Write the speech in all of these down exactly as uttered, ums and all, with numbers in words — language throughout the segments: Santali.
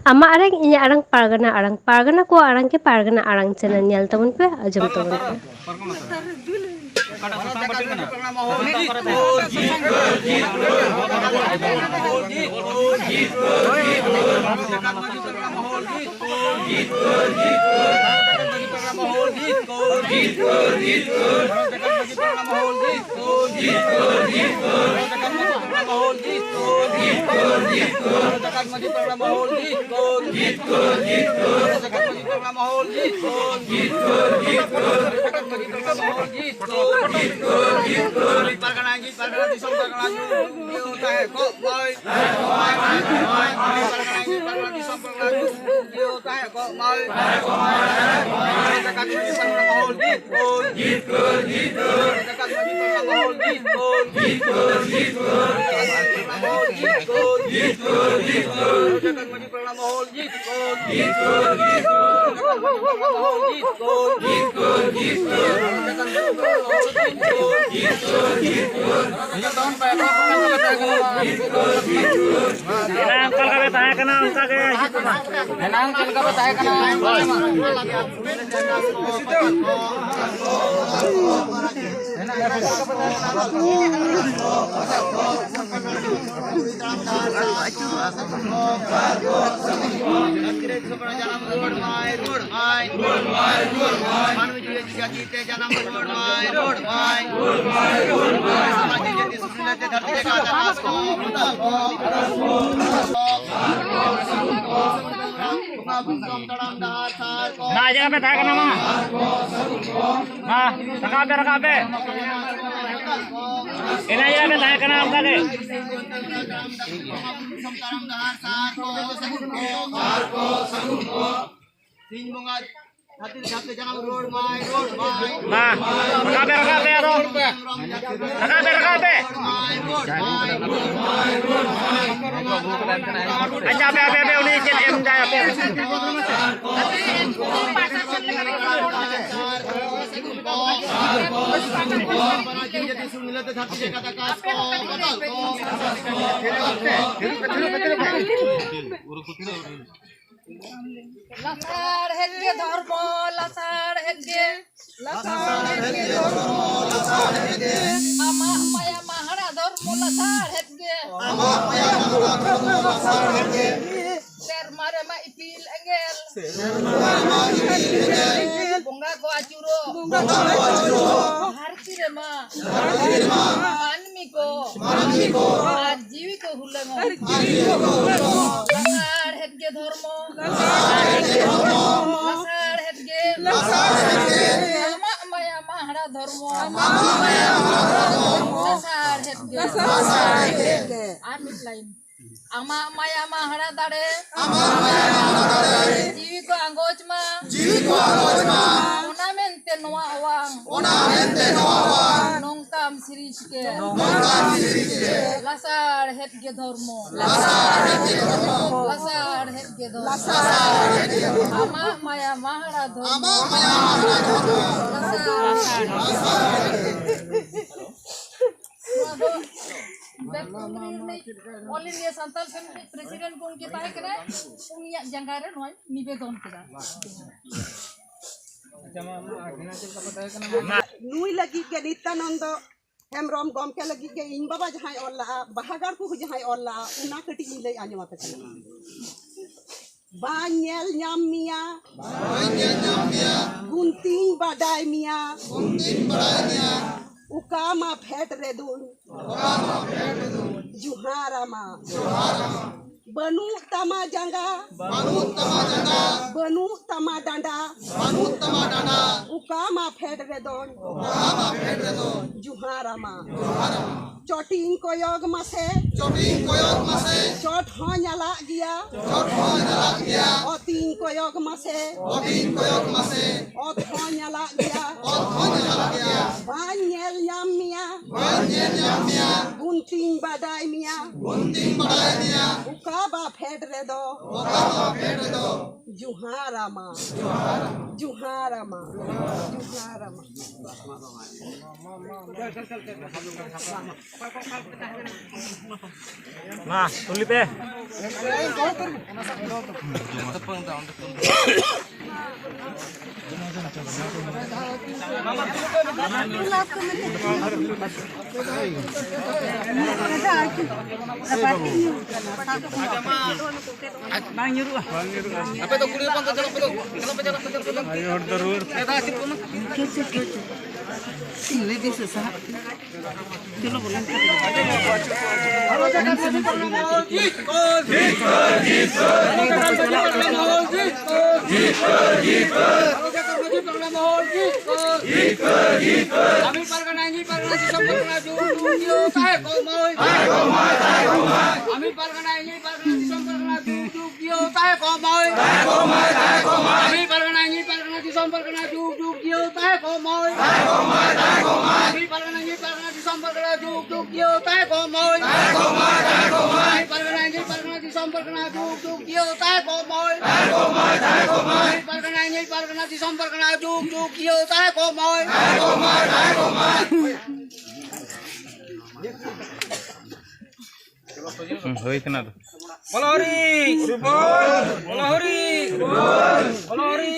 ᱟᱢᱟᱜ ᱟᱲᱟᱝ, ᱤᱧᱟᱹᱜ ᱟᱲᱟᱝ, ᱯᱟᱨᱜᱟᱱᱟ ᱟᱲᱟᱝ, ᱯᱟᱨᱜᱟᱱᱟ ᱠᱚᱣᱟᱜ ᱟᱲᱟᱝ ᱜᱮ ᱯᱟᱨᱜᱟᱱᱟ ᱟᱲᱟᱝ ᱪᱮᱱᱮᱞ ᱧᱮᱞ ᱛᱟᱵᱚᱱ ᱯᱮ, ᱟᱸᱡᱚᱢ ᱛᱟᱵᱚᱱ ᱯᱮ᱾ ᱯᱟᱨᱜᱟᱱᱟ, ᱯᱟᱨᱜᱟᱱᱟ, ᱫᱤᱥᱚᱢ ᱯᱟᱨᱜᱟᱱᱟ, ᱛᱟᱦᱮᱸ ᱠᱚᱜ ᱢᱟᱭ᱾ ᱯᱟᱨᱜᱟᱱᱟ, ᱯᱟᱨᱜᱟᱱᱟ, ᱫᱤᱥᱚᱢ ᱯᱟᱨᱜᱟᱱᱟ, ᱛᱟᱦᱮᱸ ᱠᱚᱜ ᱢᱟᱭ᱾ ᱡᱟᱠᱟᱛ ᱢᱟᱹᱡᱷᱤ ᱯᱟᱨᱜᱟᱱᱟ ᱢᱚᱦᱚᱞ ᱡᱤᱛᱠᱟᱹᱨ᱾ ᱡᱟᱠᱟᱛ ᱢᱟᱹᱡᱷᱤ ᱯᱟᱨᱜᱟᱱᱟ ᱢᱚᱦᱚᱞ ᱡᱤᱛᱠᱟᱹᱨ᱾ ᱡᱟᱠᱟᱛ ᱢᱟᱹᱡᱷᱤ ᱯᱟᱨᱜᱟᱱᱟ ᱢᱚᱦᱚᱞ ᱡᱤᱛᱠᱟᱹᱨ᱾ ᱡᱟᱠᱟᱛ ᱢᱟᱹᱡᱷᱤ ᱯᱟᱨᱜᱟᱱᱟ ᱢᱚᱦᱚᱞ ᱡᱤᱛᱠᱟᱹᱨ᱾ ᱮᱱᱟᱝ ᱚᱠᱟ ᱞᱮᱠᱟ ᱯᱮ ᱛᱟᱦᱮᱸ ᱠᱟᱱᱟ, ᱚᱱᱠᱟ ᱜᱮ ᱦᱤᱡᱩᱜ ᱯᱮ ᱢᱟ᱾ ᱮᱱᱟᱝ ᱪᱮᱫ ᱞᱮᱠᱟ ᱯᱮ ᱛᱟᱦᱮᱸ ᱠᱟᱱᱟ, ᱚᱱᱠᱟ ᱜᱮ ᱢᱟ᱾ ᱡᱟᱹᱛᱤ ᱛᱮ ᱡᱟᱱᱟᱢ ᱨᱩᱣᱟᱹᱲ ᱢᱟᱭ, ᱨᱩᱣᱟᱹᱲ ᱢᱟᱭ᱾ ᱢᱟᱹᱱᱢᱤ ᱡᱤᱣᱤ ᱡᱟᱹᱛᱤ ᱛᱮ ᱡᱟᱱᱟᱢ ᱨᱩᱣᱟᱹᱲ ᱢᱟᱭ, ᱨᱩᱣᱟᱹᱲ ᱢᱟᱭ᱾ ᱥᱟᱢᱟᱡᱤᱠ ᱡᱟᱹᱛᱤ ᱥᱩᱨᱤ ᱞᱮ ᱛᱮ ᱫᱷᱟᱹᱨᱛᱤ ᱡᱟᱭᱜᱟ ᱛᱮ ᱟᱨᱟᱥ ᱠᱚ᱾ ᱚᱱᱟ ᱡᱟᱭᱜᱟ ᱯᱮ ᱛᱟᱦᱮᱸ ᱠᱟᱱᱟ ᱢᱟ᱾ ᱢᱟ, ᱨᱟᱠᱟᱵ ᱯᱮ, ᱨᱟᱠᱟᱵ ᱯᱮ᱾ ᱮᱱᱟ ᱡᱟᱭᱜᱟ ᱯᱮ ᱛᱟᱦᱮᱸ ᱠᱟᱱᱟ ᱚᱱᱠᱟ ᱜᱮ᱾ ᱥᱤᱧ ᱵᱚᱸᱜᱟ ᱫᱷᱟᱹᱨᱛᱤ ᱨᱮ ᱡᱟᱦᱟᱸ ᱛᱮ ᱡᱟᱱᱟᱢ ᱨᱩᱣᱟᱹᱲ ᱢᱟᱭ, ᱨᱩᱣᱟᱹᱲ ᱢᱟᱭ᱾ ᱢᱟ, ᱨᱟᱠᱟᱵ ᱯᱮ, ᱨᱟᱠᱟᱵ ᱯᱮ ᱟᱫᱚ᱾ ᱨᱟᱠᱟᱵ ᱯᱮ, ᱨᱟᱠᱟᱵ ᱯᱮ᱾ ᱟᱪᱪᱷᱟ, ᱟᱯᱮ, ᱟᱯᱮ, ᱟᱯᱮ, ᱩᱱᱤ ᱪᱮᱫ ᱮᱢ ᱫᱟᱭ ᱟᱯᱮ? ᱞᱟᱥᱟᱲᱦᱮᱫ ᱜᱮ ᱫᱷᱚᱨᱢᱚ, ᱞᱟᱥᱟᱲᱦᱮᱫ ᱜᱮ, ᱞᱟᱥᱟᱲᱦᱮᱫ ᱜᱮ ᱫᱷᱚᱨᱢᱚ, ᱞᱟᱥᱟᱲᱦᱮᱫ ᱜᱮ᱾ ᱟᱢᱟᱜ ᱢᱟᱭᱟ ᱢᱟᱦᱟᱲᱟ ᱫᱷᱚᱨᱢᱚ, ᱞᱟᱥᱟᱲᱦᱮᱫ ᱜᱮ, ᱟᱢᱟᱜ ᱢᱟᱭᱟ ᱢᱟᱦᱟᱲᱟ ᱫᱷᱚᱨᱢᱚ, ᱞᱟᱥᱟᱲᱦᱮᱫ ᱜᱮ᱾ ᱥᱮᱨᱢᱟ ᱨᱮᱢᱟ ᱤᱯᱤᱞ ᱮᱸᱜᱮᱞ, ᱥᱮᱨᱢᱟ ᱨᱮᱢᱟ ᱤᱯᱤᱞ ᱮᱸᱜᱮᱞ᱾ ᱵᱚᱸᱜᱟ ᱠᱚ ᱟᱹᱪᱩᱨᱚᱜ, ᱵᱚᱸᱜᱟ ᱠᱚ ᱟᱹᱪᱩᱨᱚᱜ᱾ ᱫᱷᱟᱹᱨᱛᱤ ᱨᱮᱢᱟ, ᱫᱷᱟᱹᱨᱛᱤ ᱨᱮᱢᱟ᱾ ᱢᱟᱹᱱᱢᱤ ᱠᱚ, ᱢᱟᱹᱱᱢᱤ ᱠᱚ᱾ ᱟᱨ ᱡᱤᱣᱤ ᱠᱚ ᱦᱩᱞᱟᱹᱝᱚᱜ, ᱟᱨ ᱡᱤᱣᱤ ᱠᱚ ᱦᱩᱞᱟᱹᱝᱚᱜ᱾ ᱞᱟᱥᱟᱲᱦᱮᱫ ᱜᱮ ᱫᱷᱚᱨᱢᱚ, ᱞᱟᱥᱟᱲᱦᱮᱫ ᱜᱮ ᱫᱷᱚᱨᱢᱚ, ᱞᱟᱥᱟᱲᱦᱮᱫ ᱜᱮ, ᱞᱟᱥᱟᱲᱦᱮᱫ ᱜᱮ᱾ ᱟᱢᱟᱜ ᱢᱟᱭᱟ ᱢᱟᱦᱟᱲᱟ ᱫᱷᱚᱨᱢᱚ, ᱟᱢᱟᱜ ᱢᱟᱭᱟ ᱢᱟᱦᱟᱲᱟ ᱫᱷᱚᱨᱢᱚ᱾ ᱞᱟᱥᱟᱲᱦᱮᱫ ᱜᱮ, ᱞᱟᱥᱟᱲᱦᱮᱫ ᱜᱮ᱾ ᱟᱨ ᱢᱤᱫ ᱞᱟᱭᱤᱱ᱾ ᱟᱢᱟᱜ ᱢᱟᱭᱟ ᱢᱟᱦᱟᱲᱟ ᱫᱟᱲᱮ, ᱟᱢᱟᱜ ᱢᱟᱭᱟ ᱢᱟᱦᱟᱲᱟ ᱫᱟᱲᱮ᱾ ᱡᱤᱣᱤ ᱠᱚ ᱟᱸᱜᱚᱪ ᱢᱟ, ᱡᱤᱣᱤ ᱠᱚ ᱟᱸᱜᱚᱪ ᱢᱟ᱾ ᱚᱱᱟ ᱢᱮᱱᱛᱮ ᱱᱚᱣᱟ ᱚᱣᱟᱝ, ᱚᱱᱟ ᱢᱮᱱᱛᱮ ᱱᱚᱣᱟ ᱚᱣᱟᱝ᱾ ᱱᱚᱝᱠᱟᱢ ᱥᱤᱨᱤᱡᱽ ᱠᱮᱫ, ᱱᱚᱝᱠᱟᱢ ᱥᱤᱨᱤᱡᱽ ᱠᱮᱫ᱾ ᱞᱟᱥᱟᱲᱦᱮᱫ ᱜᱮ ᱫᱷᱚᱨᱢᱚ, ᱞᱟᱥᱟᱲᱦᱮᱫ ᱜᱮ ᱫᱷᱚᱨᱢᱚ᱾ ᱞᱟᱥᱟᱲᱦᱮᱫ ᱜᱮ ᱫᱷᱚᱨᱢᱚ, ᱞᱟᱥᱟᱲᱦᱮᱫ ᱜᱮ ᱫᱷᱚᱨᱢᱚ᱾ ᱟᱢᱟᱜ ᱢᱟᱭᱟ ᱢᱟᱦᱟᱲᱟ ᱫᱷᱚᱨᱢᱚ, ᱟᱢᱟᱜ ᱢᱟᱭᱟ ᱢᱟᱦᱟᱲᱟ ᱫᱷᱚᱨᱢᱚ᱾ ᱞᱟᱥᱟᱲᱦᱮᱫ᱾ ᱱᱚᱣᱟ ᱫᱚ ᱵᱮᱯᱟᱨ ᱨᱤᱱᱤᱡ All India ᱥᱟᱱᱛᱟᱲ ᱥᱮᱢᱞᱮᱫ ᱯᱨᱮᱥᱤᱰᱮᱱᱴ ᱜᱚᱢᱠᱮ ᱛᱟᱦᱮᱸ ᱠᱟᱱᱟᱭ, ᱩᱱᱤᱭᱟᱜ ᱡᱟᱸᱜᱟ ᱨᱮ ᱱᱚᱣᱟᱧ ᱱᱤᱵᱮᱫᱚᱱ ᱠᱮᱫᱟ᱾ ᱱᱩᱭ ᱞᱟᱹᱜᱤᱫ ᱜᱮ, ᱱᱤᱛᱭᱟᱱᱚᱱᱫᱚ ᱦᱮᱢᱵᱨᱚᱢ ᱜᱚᱢᱠᱮ ᱞᱟᱹᱜᱤᱫ ᱜᱮ ᱤᱧ ᱵᱟᱵᱟ ᱡᱟᱦᱟᱸᱭ ᱚᱞ ᱞᱟᱜᱼᱟ, ᱵᱟᱦᱟᱜᱟᱲ ᱠᱚ ᱡᱟᱦᱟᱸᱭ ᱚᱞ ᱞᱟᱜᱼᱟ, ᱚᱱᱟ ᱠᱟᱹᱴᱤᱡ ᱤᱧ ᱞᱟᱹᱭ ᱟᱸᱡᱚᱢ ᱟᱯᱮ ᱠᱟᱱᱟ᱾ ᱵᱟᱹᱧ ᱧᱮᱞ ᱧᱟᱢ ᱢᱮᱭᱟ, ᱵᱟᱹᱧ ᱧᱮᱞ ᱧᱟᱢ ᱢᱮᱭᱟ, ᱜᱩᱱᱛᱤᱧ ᱵᱟᱰᱟᱭ ᱢᱮᱭᱟ, ᱜᱩᱱᱛᱤᱧ ᱵᱟᱰᱟᱭ ᱢᱮᱭᱟ, ᱚᱠᱟ ᱢᱟ ᱯᱷᱮᱰ ᱨᱮᱫᱚᱧ, ᱚᱠᱟ ᱢᱟ ᱯᱷᱮᱰ ᱨᱮᱫᱚᱧ, ᱡᱚᱦᱟᱨᱟᱢᱟ, ᱡᱚᱦᱟᱨᱟᱢᱟ᱾ ᱵᱟᱹᱱᱩᱜ ᱛᱟᱢᱟ ᱡᱟᱸᱜᱟ, ᱵᱟᱹᱱᱩᱜ ᱛᱟᱢᱟ ᱡᱟᱸᱜᱟ, ᱵᱟᱹᱱᱩᱜ ᱛᱟᱢᱟ ᱰᱟᱸᱰᱟ, ᱵᱟᱹᱱᱩᱜ ᱛᱟᱢᱟ ᱰᱟᱸᱰᱟ, ᱚᱠᱟ ᱢᱟ ᱯᱷᱮᱰ ᱨᱮᱫᱚᱧ, ᱚᱠᱟ ᱢᱟ ᱯᱷᱮᱰ ᱨᱮᱫᱚᱧ, ᱡᱚᱦᱟᱨᱟᱢᱟ, ᱡᱚᱦᱟᱨᱟᱢᱟ᱾ ᱪᱚᱴᱤᱧ ᱠᱚᱭᱚᱜ ᱢᱟᱥᱮ, ᱪᱚᱴᱤᱧ ᱠᱚᱭᱚᱜ ᱢᱟᱥᱮ, ᱪᱚᱴ ᱦᱚᱸ ᱧᱟᱞᱟᱜ ᱜᱮᱭᱟ, ᱪᱚᱴ ᱦᱚᱸ ᱧᱟᱞᱟᱜ ᱜᱮᱭᱟ᱾ ᱚᱛᱤᱧ ᱠᱚᱭᱚᱜ ᱢᱟᱥᱮ, ᱚᱛᱤᱧ ᱠᱚᱭᱚᱜ ᱢᱟᱥᱮ, ᱚᱛ ᱦᱚᱸ ᱧᱟᱞᱟᱜ ᱜᱮᱭᱟ, ᱚᱛ ᱦᱚᱸ ᱧᱟᱞᱟᱜ ᱜᱮᱭᱟ᱾ ᱵᱟᱹᱧ ᱧᱮᱞ ᱧᱟᱢ ᱢᱮᱭᱟ, ᱵᱟᱹᱧ ᱧᱮᱞ ᱧᱟᱢ ᱢᱮᱭᱟ, ᱛᱤᱧ ᱵᱟᱰᱟᱭ ᱢᱮᱭᱟ᱾ ᱵᱩᱱᱛᱤᱧ ᱵᱟᱰᱟᱭ ᱢᱮᱭᱟ᱾ ᱚᱠᱟ ᱵᱟ ᱯᱷᱮᱰ ᱨᱮᱫᱚ᱾ ᱚᱠᱟ ᱵᱟ ᱯᱷᱮᱰ ᱨᱮᱫᱚ᱾ ᱡᱩᱦᱟᱨᱟᱢᱟ᱾ ᱡᱩᱦᱟᱨᱟᱢᱟ᱾ ᱡᱩᱦᱟᱨᱟᱢᱟ᱾ ᱢᱟ, ᱛᱩᱞᱤ ᱯᱮ᱾ ᱵᱟᱝ ᱧᱩᱨᱩᱜᱼᱟ᱾ ᱟᱯᱮ ᱫᱚ ᱠᱩᱲᱤ ᱦᱚᱯᱚᱱ ᱫᱚ ᱪᱟᱞᱟᱜ ᱯᱮ ᱫᱚ, ᱪᱟᱞᱟᱜ ᱯᱮ, ᱪᱟᱞᱟᱜ ᱯᱮ, ᱪᱟᱞᱟᱜ ᱯᱮ᱾ ᱟᱭᱳ ᱦᱚᱲ ᱫᱚ ᱨᱩᱣᱟᱹᱲ ᱯᱮ᱾ ᱮ, ᱫᱟ, ᱟᱹᱪᱩᱨ ᱠᱚᱜ ᱢᱮ᱾ ᱞᱟᱹᱭ ᱫᱤᱧ ᱥᱮ ᱥᱟᱦᱟᱜ᱾ ᱟᱢᱤ ᱯᱟᱨᱜᱟᱱᱟ, ᱤᱧᱤ ᱯᱟᱨᱜᱟᱱᱟ, ᱫᱤᱥᱚᱢ ᱯᱟᱨᱜᱟᱱᱟ, ᱡᱩᱜᱽ ᱡᱩᱜᱽ ᱡᱤᱭᱟᱹᱲ ᱛᱟᱦᱮᱸ ᱠᱚᱜ ᱢᱟᱭ᱾ ᱟᱢᱤ ᱯᱟᱨᱜᱟᱱᱟ, ᱤᱧᱤ ᱯᱟᱨᱜᱟᱱᱟ, ᱫᱤᱥᱚᱢ ᱯᱟᱨᱜᱟᱱᱟ, ᱡᱩᱜᱽ ᱡᱩᱜᱽ ᱡᱤᱭᱟᱹᱲ ᱛᱟᱦᱮᱸ ᱠᱚᱜ ᱢᱟᱭ᱾ ᱟᱢᱤ ᱯᱟᱨᱜᱟᱱᱟ, ᱤᱧᱤ ᱯᱟᱨᱜᱟᱱᱟ, ᱫᱤᱥᱚᱢ ᱯᱟᱨᱜᱟᱱᱟ, ᱡᱩᱜᱽ ᱡᱩᱜᱽ ᱡᱤᱭᱟᱹᱲ ᱛᱟᱦᱮᱸ ᱠᱚᱜ ᱢᱟᱭ᱾ ᱟᱢᱤ ᱯᱟᱨᱜᱟᱱᱟ, ᱤᱧᱤ ᱯᱟᱨᱜᱟᱱᱟ, ᱫᱤᱥᱚᱢ ᱯᱟᱨᱜᱟᱱᱟ, ᱡᱩᱜᱽ ᱡᱩᱜᱽ ᱡᱤᱭᱟᱹᱲ ᱛᱟᱦᱮᱸ ᱠᱚᱜ ᱢᱟᱭ᱾ ᱟᱢᱤ ᱯᱟᱨᱜᱟᱱᱟ, ᱤᱧᱤ ᱯᱟᱨᱜᱟᱱᱟ, ᱫᱤᱥᱚᱢ ᱯᱟᱨᱜᱟᱱᱟ, ᱡᱩᱜᱽ ᱡᱩᱜᱽ ᱡᱤᱭᱟᱹᱲ ᱛᱟᱦᱮᱸ ᱠᱚᱜ ᱢᱟᱭ᱾ ᱟᱢᱤ ᱯᱟᱨᱜᱟᱱᱟ, ᱤᱧᱤ ᱯᱟᱨᱜᱟᱱᱟ, ᱫᱤᱥᱚᱢ ᱯᱟᱨᱜᱟᱱᱟ, ᱡᱩᱜᱽ ᱡᱩᱜᱽ ᱡᱤᱭᱟᱹᱲ ᱛᱟᱦᱮᱸ ᱠᱚᱜ ᱢᱟᱭ᱾ ᱦᱩᱸ, ᱦᱩᱭ ᱠᱟᱱᱟ ᱟᱫᱚ᱾ ᱵᱚᱞᱚ ᱦᱚᱨᱤ! ᱵᱚᱞᱚ ᱦᱚᱨᱤ! ᱵᱚᱞᱚ ᱦᱚᱨᱤ!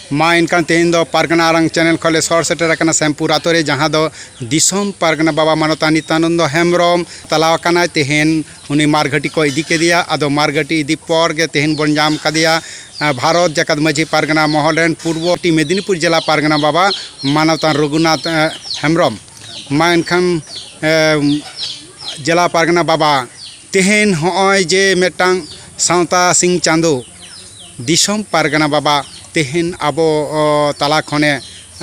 ᱢᱟ ᱮᱱᱠᱷᱟᱱ ᱛᱮᱦᱮᱧ ᱫᱚ ᱯᱟᱨᱜᱟᱱᱟ ᱟᱨᱟᱝ ᱪᱮᱱᱮᱞ ᱠᱷᱚᱱ ᱞᱮ ᱥᱚᱦᱚᱨ ᱥᱮᱴᱮᱨ ᱟᱠᱟᱱᱟ ᱥᱮᱢᱯᱩᱨ ᱟᱛᱳ ᱨᱮ, ᱡᱟᱦᱟᱸ ᱫᱚ ᱫᱤᱥᱚᱢ ᱯᱟᱨᱜᱟᱱᱟ ᱵᱟᱵᱟ ᱢᱟᱱᱚᱛᱟᱱ ᱱᱤᱛᱭᱟᱱᱚᱱᱫᱚ ᱦᱮᱢᱵᱨᱚᱢ ᱪᱟᱞᱟᱣ ᱟᱠᱟᱱᱟᱭ᱾ ᱛᱮᱦᱮᱧ ᱩᱱᱤ ᱢᱟᱨᱜᱷᱟᱹᱴᱤ ᱠᱚ ᱤᱫᱤ ᱠᱮᱫᱮᱭᱟ᱾ ᱟᱫᱚ ᱢᱟᱨᱜᱷᱟᱹᱴᱤ ᱤᱫᱤ ᱯᱚᱨ ᱜᱮ ᱛᱮᱦᱮᱧ ᱵᱚᱱ ᱧᱟᱢ ᱠᱟᱫᱮᱭᱟ, ᱟᱸ, ᱵᱷᱟᱨᱚᱛ ᱡᱟᱠᱟᱛ ᱢᱟᱹᱡᱷᱤ ᱯᱟᱨᱜᱟᱱᱟ ᱢᱚᱦᱚᱞ ᱨᱮᱱ ᱯᱩᱨᱵᱚ ᱢᱮᱫᱤᱱᱤᱯᱩᱨ ᱡᱮᱞᱟ ᱯᱟᱨᱜᱟᱱᱟ ᱵᱟᱵᱟ ᱢᱟᱱᱚᱛᱟᱱ ᱨᱚᱜᱷᱩᱱᱟᱛᱷ, ᱟᱸ, ᱦᱮᱢᱵᱨᱚᱢ᱾ ᱢᱟ ᱮᱱᱠᱷᱟᱱ, ᱮᱸ, ᱡᱮᱞᱟ ᱯᱟᱨᱜᱟᱱᱟ ᱵᱟᱵᱟ, ᱛᱮᱦᱮᱧ ᱦᱚᱸᱜᱼᱚᱭ ᱡᱮ ᱢᱤᱫᱴᱟᱝ ᱥᱟᱶᱛᱟ ᱥᱤᱧ ᱪᱟᱸᱫᱳ ᱫᱤᱥᱚᱢ ᱯᱟᱨᱜᱟᱱᱟ ᱵᱟᱵᱟ ᱛᱮᱦᱮᱧ ᱟᱵᱚ, ᱚ, ᱛᱟᱞᱟ ᱠᱷᱚᱱᱮ,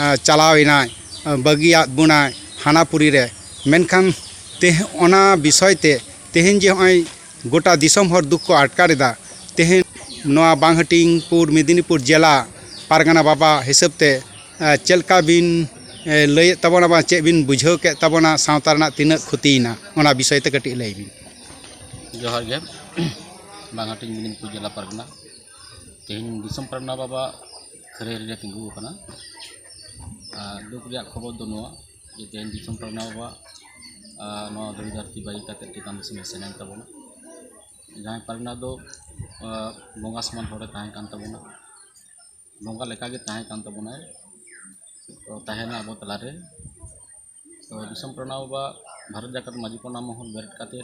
ᱮ, ᱪᱟᱞᱟᱣ ᱮᱱᱟᱭ, ᱮ, ᱵᱟᱹᱜᱤᱭᱟᱫ ᱵᱚᱱᱟᱭ ᱦᱟᱱᱟ ᱯᱩᱨᱤ ᱨᱮ᱾ ᱢᱮᱱᱠᱷᱟᱱ ᱛᱮᱦᱮ-, ᱚᱱᱟ ᱵᱤᱥᱚᱭ ᱛᱮ ᱛᱮᱦᱮᱧ ᱡᱮ ᱦᱚᱸᱜᱼᱚᱭ ᱜᱚᱴᱟ ᱫᱤᱥᱚᱢ ᱦᱚᱲ ᱫᱩᱠ ᱠᱚ ᱟᱴᱠᱟᱨ ᱮᱫᱟ, ᱛᱮᱦᱮᱧ ᱱᱚᱣᱟ ᱵᱟᱝᱦᱟᱹᱴᱤᱧᱯᱩᱨ ᱢᱮᱫᱤᱱᱤᱯᱩᱨ ᱡᱮᱞᱟ ᱯᱟᱨᱜᱟᱱᱟ ᱵᱟᱵᱟ ᱦᱤᱥᱟᱹᱵ ᱛᱮ, ᱮ, ᱪᱮᱫ ᱞᱮᱠᱟ ᱵᱤᱱ, ᱮ, ᱞᱟᱹᱭᱮᱫ ᱛᱟᱵᱚᱱᱟ, ᱵᱟᱝ ᱪᱮᱫ ᱵᱤᱱ ᱵᱩᱡᱷᱟᱹᱣ ᱠᱮᱫ ᱛᱟᱵᱚᱱᱟ, ᱥᱟᱶᱛᱟ ᱨᱮᱱᱟᱜ ᱛᱤᱱᱟᱹᱜ ᱠᱷᱚᱛᱤᱭᱮᱱᱟ, ᱚᱱᱟ ᱵᱤᱥᱚᱭ ᱛᱮ ᱠᱟᱹᱴᱤᱡ ᱞᱟᱹᱭ ᱵᱤᱱ᱾ ᱡᱚᱦᱟᱨ ᱜᱮ᱾ ᱵᱟᱝᱦᱟᱹᱴᱤᱧ ᱢᱮᱫᱤᱱᱤᱯᱩᱨ ᱡᱮᱞᱟ ᱯᱟᱨᱜᱟᱱᱟ, ᱛᱮᱦᱮᱧ ᱫᱤᱥᱚᱢ ᱯᱟᱨᱜᱟᱱᱟ ᱵᱟᱵᱟ ᱠᱷᱟᱹᱨᱟᱹᱭ ᱨᱮ ᱛᱤᱸᱜᱩ ᱟᱠᱟᱱᱟ᱾ ᱟᱨ ᱫᱩᱠ ᱨᱮᱭᱟᱜ ᱠᱷᱚᱵᱚᱨ ᱫᱚ ᱱᱚᱣᱟ ᱡᱮ ᱛᱮᱦᱮᱧ ᱫᱤᱥᱚᱢ ᱯᱟᱨᱜᱟᱱᱟ ᱵᱟᱵᱟ, ᱟᱨ ᱱᱚᱣᱟ ᱫᱷᱩᱲᱤ ᱫᱷᱟᱹᱨᱛᱤ ᱵᱟᱹᱜᱤ ᱠᱟᱛᱮ ᱪᱮᱛᱟᱱ ᱫᱤᱥᱚᱢ ᱮ ᱥᱮᱱ ᱮᱱ ᱛᱟᱵᱚᱱᱟ᱾ ᱡᱟᱦᱟᱸᱭ ᱯᱟᱨᱜᱟᱱᱟ ᱫᱚ, ᱟᱨ ᱵᱚᱸᱜᱟ ᱥᱚᱢᱟᱱ ᱦᱚᱲᱮ ᱛᱟᱦᱮᱸ ᱠᱟᱱ ᱛᱟᱵᱚᱱᱟ, ᱵᱚᱸᱜᱟ ᱞᱮᱠᱟᱜᱮ ᱛᱟᱦᱮᱸ ᱠᱟᱱ ᱛᱟᱵᱚᱱᱟᱭ, ᱛᱚ ᱛᱟᱦᱮᱱᱟ ᱟᱵᱚ ᱛᱟᱞᱟᱨᱮ᱾ ᱛᱚ ᱫᱤᱥᱚᱢ ᱯᱟᱨᱜᱟᱱᱟ ᱵᱟᱵᱟ ᱵᱷᱟᱨᱚᱛ ᱡᱟᱠᱟᱛ ᱢᱟᱹᱡᱷᱤ ᱯᱟᱨᱜᱟᱱᱟ ᱢᱚᱦᱚᱞ ᱵᱮᱨᱮᱫ ᱠᱟᱛᱮ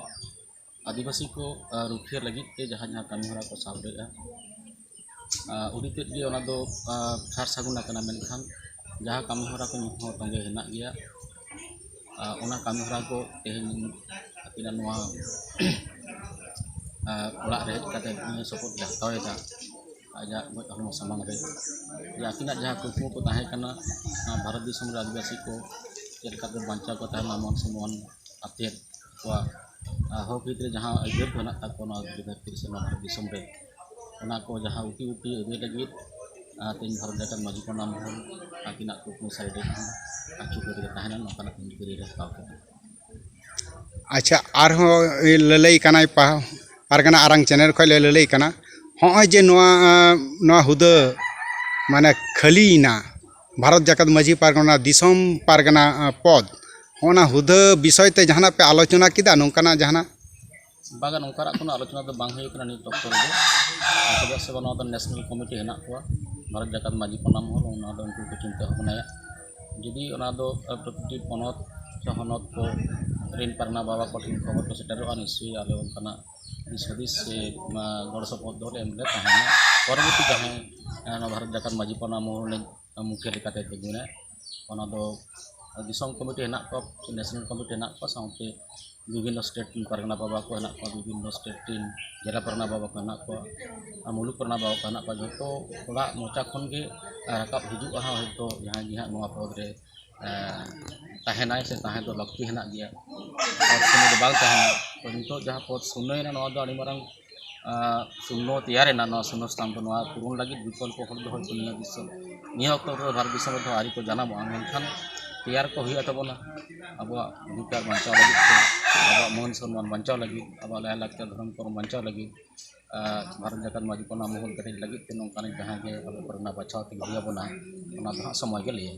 ᱟᱹᱫᱤᱵᱟᱹᱥᱤ ᱠᱚ, ᱟᱨ ᱨᱩᱠᱷᱤᱭᱟᱹ ᱞᱟᱹᱜᱤᱫ ᱛᱮ ᱡᱟᱦᱟᱸ ᱡᱟᱦᱟᱸ ᱠᱟᱹᱢᱤ ᱦᱚᱨᱟ ᱠᱚ ᱥᱟᱵ ᱞᱮᱫᱼᱟ, ᱟᱨ ᱟᱹᱰᱤ ᱛᱮᱫ ᱜᱮ ᱚᱱᱟ ᱫᱚ, ᱟᱨ ᱥᱟᱨ ᱥᱟᱹᱜᱩᱱ ᱟᱠᱟᱱᱟ, ᱢᱮᱱᱠᱷᱟᱱ ᱡᱟᱦᱟᱸ ᱠᱟᱹᱢᱤ ᱦᱚᱨᱟ ᱠᱚ ᱱᱤᱛ ᱦᱚᱸ ᱛᱚᱸᱜᱮ ᱦᱮᱱᱟᱜ ᱜᱮᱭᱟ᱾ ᱟᱨ ᱚᱱᱟ ᱠᱟᱹᱢᱤ ᱦᱚᱨᱟ ᱠᱚ ᱛᱮᱦᱮᱧ ᱟᱹᱠᱤᱱᱟᱜ ᱱᱚᱣᱟ, ᱟᱨ ᱚᱲᱟᱜ ᱨᱮ ᱦᱮᱡ ᱠᱟᱛᱮ ᱱᱤᱭᱟᱹ ᱥᱚᱯᱚᱦᱚᱫ ᱮ ᱦᱟᱛᱟᱣ ᱮᱫᱟ ᱟᱡᱟᱜ ᱜᱚᱡ ᱦᱚᱲᱢᱚ ᱥᱟᱢᱟᱝ ᱨᱮ, ᱡᱮ ᱟᱹᱠᱤᱱᱟᱜ ᱡᱟᱦᱟᱸ ᱠᱩᱠᱢᱩ ᱠᱚ ᱛᱟᱦᱮᱸ ᱠᱟᱱᱟ, ᱱᱚᱣᱟ ᱵᱷᱟᱨᱚᱛ ᱫᱤᱥᱚᱢ ᱨᱮ ᱟᱹᱫᱤᱵᱟᱹᱥᱤ ᱠᱚ ᱪᱮᱫ ᱞᱮᱠᱟᱛᱮ ᱵᱟᱧᱪᱟᱣ ᱠᱚ ᱛᱟᱦᱮᱱᱟ ᱢᱟᱱ ᱥᱚᱱᱢᱟᱱ ᱟᱛᱮᱫ, ᱟᱠᱚᱣᱟᱜ, ᱟᱨ ᱦᱚᱠ ᱟᱹᱭᱫᱟᱹᱨ ᱡᱟᱦᱟᱸ ᱟᱹᱭᱫᱟᱹᱨ ᱠᱚ ᱦᱮᱱᱟᱜ ᱛᱟᱠᱚᱣᱟ ᱱᱚᱣᱟ ᱫᱷᱩᱲᱤ ᱫᱷᱟᱹᱨᱛᱤ ᱨᱮ ᱥᱮ ᱱᱚᱣᱟ ᱵᱷᱟᱨᱚᱛ ᱫᱤᱥᱚᱢ ᱨᱮ, ᱚᱱᱟ ᱠᱚ ᱡᱟᱦᱟᱸ ᱩᱴᱤ ᱩᱴᱤ ᱟᱹᱫᱟᱹᱭ ᱞᱟᱹᱜᱤᱫ, ᱟᱨ ᱛᱮᱦᱮᱧ ᱵᱷᱟᱨᱚᱛ ᱡᱟᱠᱟᱛ ᱢᱟᱹᱡᱷᱤ ᱯᱟᱨᱜᱟᱱᱟ ᱢᱚᱦᱚᱞ ᱟᱹᱠᱤᱱᱟᱜ ᱠᱩᱠᱢᱩ ᱥᱟᱹᱨᱤ ᱞᱟᱹᱜᱤᱫ ᱦᱚᱸ ᱟᱹᱪᱩ ᱠᱟᱛᱮ ᱛᱟᱦᱮᱱᱟ, ᱱᱚᱝᱠᱟᱱᱟᱜ ᱠᱟᱹᱢᱤ ᱠᱟᱹᱨᱤ ᱨᱮ ᱦᱟᱛᱟᱣ ᱠᱟᱱᱟ᱾ ᱟᱪᱪᱷᱟ, ᱟᱨᱦᱚᱸ ᱞᱟᱹᱞᱟᱹᱭ ᱠᱟᱱᱟᱭ ᱯᱟ-, ᱯᱟᱨᱜᱟᱱᱟ ᱟᱨᱟᱝ ᱪᱮᱱᱮᱞ ᱠᱷᱚᱱ ᱞᱮ ᱞᱟᱹᱞᱟᱹᱭ ᱠᱟᱱᱟ, ᱦᱚᱸᱜᱼᱚᱭ ᱡᱮ ᱱᱚᱣᱟ, ᱱᱚᱣᱟ ᱦᱩᱫᱟᱹ ᱢᱟᱱᱮ ᱠᱷᱟᱹᱞᱤᱭᱮᱱᱟ, ᱵᱷᱟᱨᱚᱛ ᱡᱟᱠᱟᱛ ᱢᱟᱹᱡᱷᱤ ᱯᱟᱨᱜᱟᱱᱟ ᱫᱤᱥᱚᱢ ᱯᱟᱨᱜᱟᱱᱟ ᱯᱚᱫᱽ, ᱚᱱᱟ ᱦᱩᱫᱟᱹ ᱵᱤᱥᱚᱭ ᱛᱮ ᱡᱟᱦᱟᱱᱟᱜ ᱯᱮ ᱟᱞᱳᱪᱚᱱᱟ ᱠᱮᱫᱟ, ᱱᱚᱝᱠᱟᱱᱟᱜ ᱡᱟᱦᱟᱱᱟᱜ? ᱵᱟᱝᱟ, ᱱᱚᱝᱠᱟᱱᱟᱜ ᱠᱳᱱᱳ ᱟᱞᱳᱪᱚᱱᱟ ᱫᱚ ᱵᱟᱝ ᱦᱩᱭ ᱠᱟᱱᱟ ᱱᱤᱛ ᱚᱠᱛᱚ ᱨᱮᱫᱚ᱾ ᱪᱮᱫᱟᱜ ᱥᱮ ᱱᱚᱣᱟ ᱫᱚ ᱱᱮᱥᱱᱟᱞ ᱠᱚᱢᱤᱴᱤ ᱦᱮᱱᱟᱜ ᱠᱚᱣᱟ, ᱵᱷᱟᱨᱚᱛ ᱡᱟᱠᱟᱛ ᱢᱟᱹᱡᱷᱤ ᱯᱟᱨᱜᱟᱱᱟ ᱢᱚᱦᱚᱞ, ᱚᱱᱟ ᱫᱚ ᱩᱱᱠᱩ ᱠᱚ ᱪᱤᱱᱛᱟᱹ ᱵᱷᱟᱵᱽᱱᱟᱭᱟ᱾ ᱡᱩᱫᱤ ᱚᱱᱟ ᱫᱚ ᱯᱨᱚᱛᱤᱴᱤ ᱯᱚᱱᱚᱛ ᱥᱮ ᱦᱚᱱᱚᱛ ᱠᱚ ᱨᱮᱱ ᱯᱟᱨᱜᱟᱱᱟ ᱵᱟᱵᱟ ᱠᱚᱴᱷᱮᱱ ᱠᱷᱚᱵᱚᱨ ᱠᱚ ᱥᱮᱴᱮᱨᱚᱜᱼᱟ, ᱱᱤᱥᱪᱚᱭ ᱟᱞᱮ ᱚᱱᱠᱟᱱᱟᱜ ᱫᱤᱥ ᱦᱩᱫᱤᱥ ᱥᱮ ᱜᱚᱲᱚ ᱥᱚᱯᱚᱦᱚᱫ ᱫᱚᱞᱮ ᱮᱢ ᱞᱮ ᱛᱟᱦᱮᱱᱟ᱾ ᱯᱚᱨᱚᱵᱚᱨᱛᱤ ᱡᱟᱦᱟᱸᱭ ᱱᱚᱣᱟ ᱵᱷᱟᱨᱚᱛ ᱡᱟᱠᱟᱛ ᱢᱟᱹᱡᱷᱤ ᱯᱟᱨᱜᱟᱱᱟ ᱢᱚᱦᱚᱞ ᱨᱤᱱᱤᱡ ᱢᱩᱠᱷᱤᱭᱟᱹ ᱞᱮᱠᱟᱛᱮ ᱛᱤᱸᱜᱩᱱᱟ, ᱚᱱᱟ ᱫᱚ ᱫᱤᱥᱚᱢ ᱠᱚᱢᱤᱴᱤ ᱦᱮᱱᱟᱜ ᱠᱚᱣᱟ, ᱱᱮᱥᱱᱟᱞ ᱠᱚᱢᱤᱴᱤ ᱦᱮᱱᱟᱜ ᱠᱚᱣᱟ, ᱥᱟᱶᱛᱮ ᱵᱤᱵᱷᱤᱱᱱᱚ ᱥᱴᱮᱴ ᱨᱮᱱ ᱯᱟᱨᱜᱟᱱᱟ ᱵᱟᱵᱟ ᱠᱚ ᱦᱮᱱᱟᱜ ᱠᱚᱣᱟ, ᱵᱤᱵᱷᱤᱱᱱᱚ ᱥᱴᱮᱴ ᱨᱮᱱ ᱡᱮᱞᱟ ᱯᱟᱨᱜᱟᱱᱟ ᱵᱟᱵᱟ ᱠᱚ ᱦᱮᱱᱟᱜ ᱠᱚᱣᱟ, ᱟᱨ ᱢᱩᱞᱩᱠ ᱯᱟᱨᱜᱟᱱᱟ ᱵᱟᱵᱟ ᱠᱚ ᱦᱮᱱᱟᱜ ᱠᱚᱣᱟ᱾ ᱡᱷᱚᱛᱚ ᱦᱚᱲᱟᱜ ᱢᱚᱪᱟ ᱠᱷᱚᱱ ᱜᱮ ᱨᱟᱠᱟᱵ ᱦᱤᱡᱩᱜᱼᱟ ᱦᱟᱸᱜ, ᱦᱚᱭᱛᱳ ᱡᱟᱦᱟᱸᱭ ᱜᱮ ᱦᱟᱸᱜ ᱱᱚᱣᱟ ᱯᱚᱫᱽ ᱨᱮ ᱛᱟᱦᱮᱱᱟᱭ ᱥᱮ ᱛᱟᱦᱮᱸ ᱫᱚ ᱞᱟᱹᱠᱛᱤ ᱦᱮᱱᱟᱜ ᱜᱮᱭᱟ᱾ ᱯᱚᱫᱽ ᱥᱩᱱᱟᱹ ᱫᱚ ᱵᱟᱝ ᱛᱟᱦᱮᱱᱟ᱾ ᱛᱚ, ᱱᱤᱛᱚᱜ ᱡᱟᱦᱟᱸ ᱯᱚᱫᱽ ᱥᱩᱱᱟᱹᱭᱮᱱᱟ, ᱱᱚᱣᱟ ᱫᱚ ᱟᱹᱰᱤ ᱢᱟᱨᱟᱝ ᱥᱩᱱᱱᱚ ᱛᱮᱭᱟᱨᱮᱱᱟ᱾ ᱱᱚᱣᱟ ᱥᱩᱱᱱᱚ ᱥᱛᱷᱟᱱ ᱫᱚ ᱱᱚᱣᱟ ᱯᱩᱨᱚᱱ ᱞᱟᱹᱜᱤᱫ ᱵᱤᱠᱚᱞᱯᱚ ᱦᱚᱲ ᱫᱚ ᱦᱚᱭᱛᱳ ᱱᱤᱭᱟᱹ ᱫᱤᱥᱚᱢ, ᱱᱤᱭᱟᱹ ᱚᱠᱛᱚ ᱨᱮ ᱵᱷᱟᱨᱚᱛ ᱫᱤᱥᱚᱢ ᱨᱮᱫᱚ ᱟᱹᱣᱨᱤ ᱠᱚ ᱡᱟᱱᱟᱢᱚᱜᱼᱟ, ᱢᱮᱱᱠᱷᱟᱱ ᱛᱮᱭᱟᱨ ᱠᱚ ᱦᱩᱭᱩᱜᱼᱟ ᱛᱟᱵᱚᱱᱟ᱾ ᱟᱵᱚᱣᱟᱜ ᱚᱫᱷᱤᱠᱟᱨ ᱵᱟᱧᱪᱟᱣ ᱞᱟᱹᱜᱤᱫ ᱛᱮ, ᱟᱵᱚᱣᱟᱜ ᱢᱟᱹᱱ ᱥᱚᱱᱢᱟᱱ ᱵᱟᱧᱪᱟᱣ ᱞᱟᱹᱜᱤᱫ, ᱟᱵᱚᱣᱟᱜ ᱞᱟᱭᱼᱞᱟᱠᱪᱟᱨ ᱫᱷᱚᱨᱚᱢ ᱠᱚᱨᱚᱢ ᱵᱟᱧᱪᱟᱣ ᱞᱟᱹᱜᱤᱫ, ᱟᱨ ᱵᱷᱟᱨᱚᱛ ᱡᱟᱠᱟᱛ ᱢᱟᱹᱡᱷᱤ ᱯᱟᱨᱜᱟᱱᱟ ᱢᱚᱦᱚᱞ ᱠᱮᱴᱮᱡ ᱞᱟᱹᱜᱤᱫ ᱛᱮ ᱱᱚᱝᱠᱟᱱᱟᱜ ᱡᱟᱦᱟᱸ ᱜᱮ ᱟᱵᱚ ᱠᱚᱨᱮᱱᱟᱜ ᱵᱟᱪᱷᱟᱣ ᱛᱮᱜᱮ ᱦᱩᱭ ᱟᱵᱚᱱᱟ, ᱚᱱᱟ ᱫᱚ ᱦᱟᱸᱜ ᱥᱚᱢᱚᱭ ᱜᱮ ᱞᱟᱹᱭᱟ᱾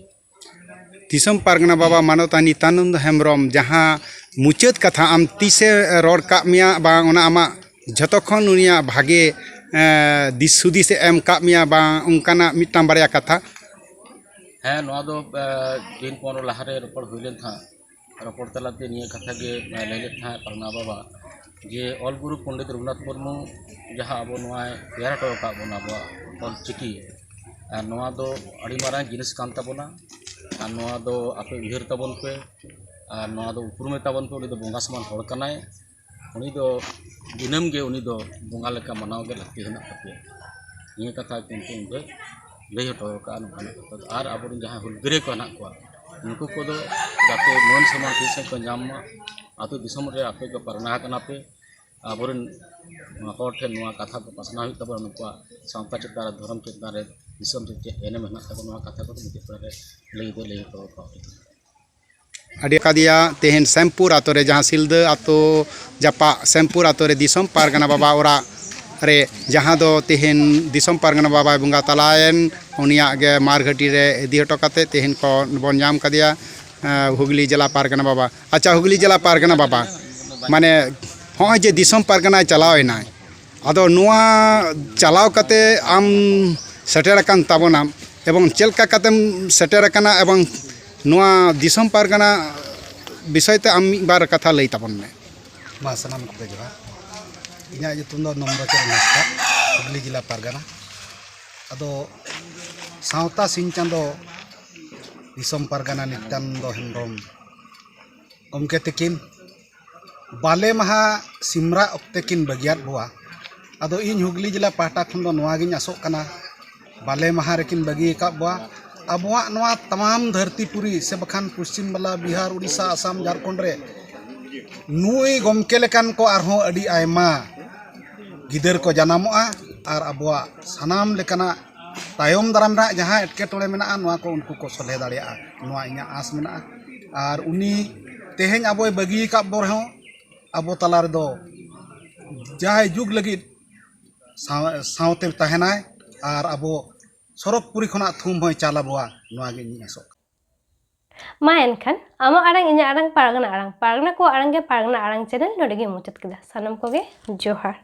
ᱫᱤᱥᱚᱢ ᱯᱟᱨᱜᱟᱱᱟ ᱵᱟᱵᱟ ᱢᱟᱱᱚᱛᱟᱱ ᱱᱤᱛᱟᱱᱚᱱᱫ ᱦᱮᱢᱵᱨᱚᱢ, ᱡᱟᱦᱟᱸ ᱢᱩᱪᱟᱹᱫ ᱠᱟᱛᱷᱟ ᱟᱢ ᱛᱤᱥᱮ ᱨᱚᱲ ᱠᱟᱜ ᱢᱮᱭᱟ, ᱵᱟᱝ ᱚᱱᱟ ᱟᱢᱟᱜ ᱡᱷᱚᱛᱚ ᱠᱷᱚᱱ ᱩᱱᱤᱭᱟᱜ ᱵᱷᱟᱜᱮ ᱫᱤᱥ ᱦᱩᱫᱤᱥᱮ ᱮᱢ ᱠᱟᱜ ᱢᱮᱭᱟ, ᱵᱟᱝ ᱚᱱᱠᱟᱱᱟᱜ ᱢᱤᱫᱴᱟᱝ ᱵᱟᱨᱭᱟ ᱠᱟᱛᱷᱟ? ᱦᱮᱸ, ᱱᱚᱣᱟ ᱫᱚ ᱫᱤᱱ ᱯᱚᱱᱨᱚ ᱞᱟᱦᱟᱨᱮ ᱨᱚᱯᱚᱲ ᱦᱩᱭ ᱞᱮᱱ ᱛᱟᱦᱮᱸᱫ᱾ ᱨᱚᱯᱚᱲ ᱛᱟᱞᱟᱛᱮ ᱱᱤᱭᱟᱹ ᱠᱟᱛᱷᱟ ᱜᱮ ᱞᱟᱹᱭ ᱞᱮᱫ ᱛᱟᱦᱮᱸᱫ ᱯᱟᱨᱜᱟᱱᱟ ᱵᱟᱵᱟ, ᱡᱮ ᱚᱞ ᱜᱩᱨᱩ ᱯᱚᱱᱰᱤᱛ ᱨᱚᱜᱷᱩᱱᱟᱛᱷ ᱢᱩᱨᱢᱩ ᱡᱟᱦᱟᱸ ᱟᱵᱚ ᱱᱚᱣᱟᱭ ᱛᱮᱭᱟᱨ ᱦᱚᱴᱚ ᱟᱠᱟᱫ ᱵᱚᱱᱟ, ᱟᱵᱚᱣᱟᱜ ᱚᱞ ᱪᱤᱠᱤ, ᱟᱨ ᱱᱚᱣᱟ ᱫᱚ ᱟᱹᱰᱤ ᱢᱟᱨᱟᱝ ᱡᱤᱱᱤᱥ ᱠᱟᱱ ᱛᱟᱵᱚᱱᱟ᱾ ᱟᱨ ᱱᱚᱣᱟ ᱫᱚ ᱟᱯᱮ ᱩᱭᱦᱟᱹᱨ ᱛᱟᱵᱚᱱ ᱯᱮ, ᱟᱨ ᱱᱚᱣᱟ ᱫᱚ ᱩᱯᱨᱩᱢᱮ ᱛᱟᱵᱚᱱ ᱯᱮ, ᱩᱱᱤ ᱫᱚ ᱵᱚᱸᱜᱟ ᱥᱚᱢᱟᱱ ᱦᱚᱲ ᱠᱟᱱᱟᱭ᱾ ᱩᱱᱤ ᱫᱚ ᱫᱤᱱᱟᱹᱢ ᱜᱮ ᱩᱱᱤ ᱫᱚ ᱵᱚᱸᱜᱟ ᱞᱮᱠᱟ ᱢᱟᱱᱟᱣ ᱜᱮ ᱞᱟᱹᱠᱛᱤ ᱦᱮᱱᱟᱜ ᱛᱟᱯᱮᱭᱟ᱾ ᱱᱤᱭᱟᱹ ᱠᱟᱛᱷᱟ ᱠᱤᱱᱛᱩ ᱩᱱᱤ ᱫᱚᱭ ᱞᱟᱹᱭ ᱦᱚᱴᱚ ᱟᱠᱟᱫᱼᱟ ᱱᱚᱝᱠᱟᱱᱟᱜ ᱠᱟᱛᱷᱟ ᱫᱚ᱾ ᱟᱨ ᱟᱵᱚᱨᱮᱱ ᱡᱟᱦᱟᱸᱭ ᱦᱩᱞᱜᱟᱹᱨᱤᱭᱟᱹ ᱠᱚ ᱦᱮᱱᱟᱜ ᱠᱚᱣᱟ, ᱱᱩᱠᱩ ᱠᱚᱫᱚ ᱡᱟᱛᱮ ᱢᱟᱹᱱ ᱥᱚᱱᱢᱟᱱ ᱴᱷᱤᱠ ᱥᱟᱺᱦᱤᱡ ᱠᱚ ᱧᱟᱢ ᱢᱟ᱾ ᱟᱹᱛᱩ ᱫᱤᱥᱚᱢ ᱨᱮ ᱟᱯᱮ ᱠᱚ ᱯᱟᱨᱜᱟᱱᱟ ᱠᱟᱱᱟ ᱯᱮ, ᱟᱵᱚᱨᱮᱱ ᱦᱚᱲ ᱴᱷᱮᱱ ᱱᱚᱣᱟ ᱠᱟᱛᱷᱟ ᱠᱚ ᱯᱟᱥᱱᱟᱣ ᱦᱩᱭᱩᱜ ᱛᱟᱵᱚᱱᱟ, ᱱᱩᱠᱩᱣᱟᱜ ᱥᱟᱶᱛᱟ ᱪᱮᱛᱟᱱ ᱨᱮ, ᱫᱷᱚᱨᱚᱢ ᱪᱮᱛᱟᱱ ᱨᱮ, ᱫᱤᱥᱚᱢ ᱨᱮ ᱪᱮᱫ ᱮᱱᱮᱢ ᱦᱮᱱᱟᱜ ᱛᱟᱵᱚᱱᱟ, ᱱᱚᱣᱟ ᱠᱟᱛᱷᱟ ᱠᱚᱫᱚ ᱢᱩᱪᱟᱹᱫ ᱯᱟᱲᱟ ᱨᱮ ᱞᱟᱹᱭ ᱫᱚ ᱞᱟᱹᱭ ᱦᱚᱴᱚ ᱟᱠᱟᱫ ᱟᱹᱰᱤ ᱠᱟᱫᱮᱭᱟ ᱛᱮᱦᱮᱧ ᱥᱮᱢᱯᱩᱨ ᱟᱛᱳ ᱨᱮ, ᱡᱟᱦᱟᱸ ᱥᱤᱞᱫᱟᱹ ᱟᱛᱳ ᱡᱟᱯᱟᱜ ᱥᱮᱢᱯᱩᱨ ᱟᱛᱳ ᱨᱮ ᱫᱤᱥᱚᱢ ᱯᱟᱨᱜᱟᱱᱟ ᱵᱟᱵᱟ ᱚᱲᱟᱜ ᱨᱮ, ᱡᱟᱦᱟᱸ ᱫᱚ ᱛᱮᱦᱮᱧ ᱫᱤᱥᱚᱢ ᱯᱟᱨᱜᱟᱱᱟ ᱵᱟᱵᱟᱭ ᱵᱚᱸᱜᱟ ᱛᱟᱞᱟᱭᱮᱱ, ᱩᱱᱤᱭᱟᱜ ᱜᱮ ᱢᱟᱨ ᱜᱷᱟᱹᱴᱤ ᱨᱮ ᱤᱫᱤ ᱦᱚᱴᱚ ᱠᱟᱛᱮ ᱛᱮᱦᱮᱧ ᱠᱚ ᱵᱚᱱ ᱧᱟᱢ ᱠᱟᱫᱮᱭᱟ, ᱮᱸ, ᱦᱩᱜᱽᱞᱤ ᱡᱮᱞᱟ ᱯᱟᱨᱜᱟᱱᱟ ᱵᱟᱵᱟ᱾ ᱟᱪᱪᱷᱟ, ᱦᱩᱜᱽᱞᱤ ᱡᱮᱞᱟ ᱯᱟᱨᱜᱟᱱᱟ ᱵᱟᱵᱟ, ᱢᱟᱱᱮ ᱦᱚᱸᱜᱼᱚᱭ ᱡᱮ ᱫᱤᱥᱚᱢ ᱯᱟᱨᱜᱟᱱᱟᱭ ᱪᱟᱞᱟᱣ ᱮᱱᱟᱭ, ᱟᱫᱚ ᱱᱚᱣᱟ ᱪᱟᱞᱟᱣ ᱠᱟᱛᱮ ᱟᱢ ᱥᱮᱴᱮᱨ ᱟᱠᱟᱱ ᱛᱟᱵᱚᱱᱟᱢ, ᱮᱵᱚᱝ ᱪᱮᱫ ᱞᱮᱠᱟ ᱠᱟᱛᱮᱢ ᱥᱮᱴᱮᱨ ᱟᱠᱟᱱᱟ, ᱮᱵᱚᱝ ᱱᱚᱣᱟ ᱫᱤᱥᱚᱢ ᱯᱟᱨᱜᱟᱱᱟ ᱵᱤᱥᱚᱭ ᱛᱮ ᱟᱢ ᱢᱤᱫ ᱵᱟᱨ ᱠᱟᱛᱷᱟ ᱞᱟᱹᱭ ᱛᱟᱵᱚᱱ ᱢᱮ᱾ ᱢᱟ, ᱥᱟᱱᱟᱢ ᱠᱚᱜᱮ ᱡᱚᱦᱟᱨ᱾ ᱤᱧᱟᱹᱜ ᱧᱩᱛᱩᱢ ᱫᱚ ᱱᱚᱱᱫᱚ ᱪᱚᱨᱚᱱ ᱦᱟᱸᱥᱫᱟ, ᱦᱩᱜᱽᱞᱤ ᱡᱮᱞᱟ ᱯᱟᱨᱜᱟᱱᱟ᱾ ᱟᱫᱚ ᱥᱟᱶᱛᱟ ᱥᱤᱧ ᱪᱟᱸᱫᱚ ᱫᱤᱥᱚᱢ ᱯᱟᱨᱜᱟᱱᱟ ᱱᱤᱛᱭᱟᱱᱚᱱᱫᱚ ᱦᱮᱢᱵᱨᱚᱢ ᱜᱚᱢᱠᱮ ᱛᱤᱠᱤᱱ ᱵᱟᱞᱮ ᱢᱟᱦᱟ ᱥᱤᱢᱨᱟᱜ ᱚᱠᱛᱮ ᱠᱤᱱ ᱵᱟᱹᱜᱤᱭᱟᱫ ᱵᱚᱣᱟ᱾ ᱟᱫᱚ ᱤᱧ ᱦᱩᱜᱽᱞᱤ ᱡᱮᱞᱟ ᱯᱟᱦᱴᱟ ᱠᱷᱚᱱ ᱫᱚ ᱱᱚᱣᱟ ᱜᱤᱧ ᱟᱥᱚᱜ ᱠᱟᱱᱟ, ᱵᱟᱞᱮ ᱢᱟᱦᱟ ᱨᱮᱠᱤᱱ ᱵᱟᱹᱜᱤ ᱟᱠᱟᱫ ᱵᱚᱣᱟ᱾ ᱟᱵᱚᱣᱟᱜ ᱱᱚᱣᱟ ᱛᱟᱢᱟᱢ ᱫᱷᱟᱹᱨᱛᱤ ᱯᱩᱨᱤ ᱥᱮ ᱵᱟᱠᱷᱟᱱ ᱯᱚᱥᱪᱤᱢ ᱵᱟᱝᱞᱟ, ᱵᱤᱦᱟᱨ, ᱩᱲᱤᱥᱥᱟ, ᱟᱥᱟᱢ, ᱡᱷᱟᱲᱠᱷᱚᱸᱰ ᱨᱮ ᱱᱩᱭ ᱜᱚᱢᱠᱮ ᱞᱮᱠᱟᱱ ᱠᱚ ᱟᱨᱦᱚᱸ ᱟᱹᱰᱤ ᱟᱭᱢᱟ ᱜᱤᱫᱟᱹᱨ ᱠᱚ ᱡᱟᱱᱟᱢᱚᱜᱼᱟ ᱟᱨ ᱟᱵᱚᱣᱟᱜ ᱥᱟᱱᱟᱢ ᱞᱮᱠᱟᱱᱟᱜ ᱛᱟᱭᱚᱢ ᱫᱟᱨᱟᱢ ᱨᱮᱱᱟᱜ ᱡᱟᱦᱟᱸ ᱮᱴᱠᱮᱴᱚᱬᱮ ᱢᱮᱱᱟᱜᱼᱟ, ᱱᱚᱣᱟ ᱠᱚ ᱩᱱᱠᱩ ᱠᱚ ᱥᱚᱞᱦᱮ ᱫᱟᱲᱮᱭᱟᱜᱼᱟ, ᱱᱚᱣᱟ ᱤᱧᱟᱹᱜ ᱟᱸᱥ ᱢᱮᱱᱟᱜᱼᱟ᱾ ᱟᱨ ᱩᱱᱤ ᱛᱮᱦᱮᱧ ᱟᱵᱚᱭ ᱵᱟᱹᱜᱤ ᱟᱠᱟᱫ ᱵᱚ ᱨᱮᱦᱚᱸ, ᱟᱵᱚ ᱛᱟᱞᱟ ᱨᱮᱫᱚ ᱡᱟᱭ ᱡᱩᱜᱽ ᱞᱟᱹᱜᱤᱫ ᱥᱟᱶ-, ᱥᱟᱶᱛᱮ ᱛᱟᱦᱮᱱᱟᱭ ᱟᱨ ᱟᱵᱚ ᱥᱚᱨᱚᱜᱽᱯᱩᱨᱤ ᱠᱷᱚᱱᱟᱜ ᱛᱷᱩᱢ ᱦᱚᱸᱭ ᱪᱟᱞ ᱟᱵᱚᱣᱟ, ᱱᱚᱣᱟ ᱜᱮ ᱤᱧᱤᱧ ᱟᱥᱚᱜ ᱠᱟᱱᱟ᱾ ᱢᱟ ᱮᱱᱠᱷᱟᱱ, ᱟᱢᱟᱜ ᱟᱲᱟᱝ, ᱤᱧᱟᱹᱜ ᱟᱲᱟᱝ, ᱯᱟᱨᱜᱟᱱᱟ ᱟᱲᱟᱝ, ᱯᱟᱨᱜᱟᱱᱟ ᱠᱚᱣᱟᱜ ᱟᱲᱟᱝ ᱜᱮ ᱯᱟᱨᱜᱟᱱᱟ ᱟᱲᱟᱝ ᱪᱮᱱᱮᱞ ᱱᱚᱰᱮ ᱜᱮ ᱢᱩᱪᱟᱹᱫ ᱠᱮᱫᱟ᱾ ᱥᱟᱱᱟᱢ ᱠᱚᱜᱮ ᱡᱚᱦᱟᱨ᱾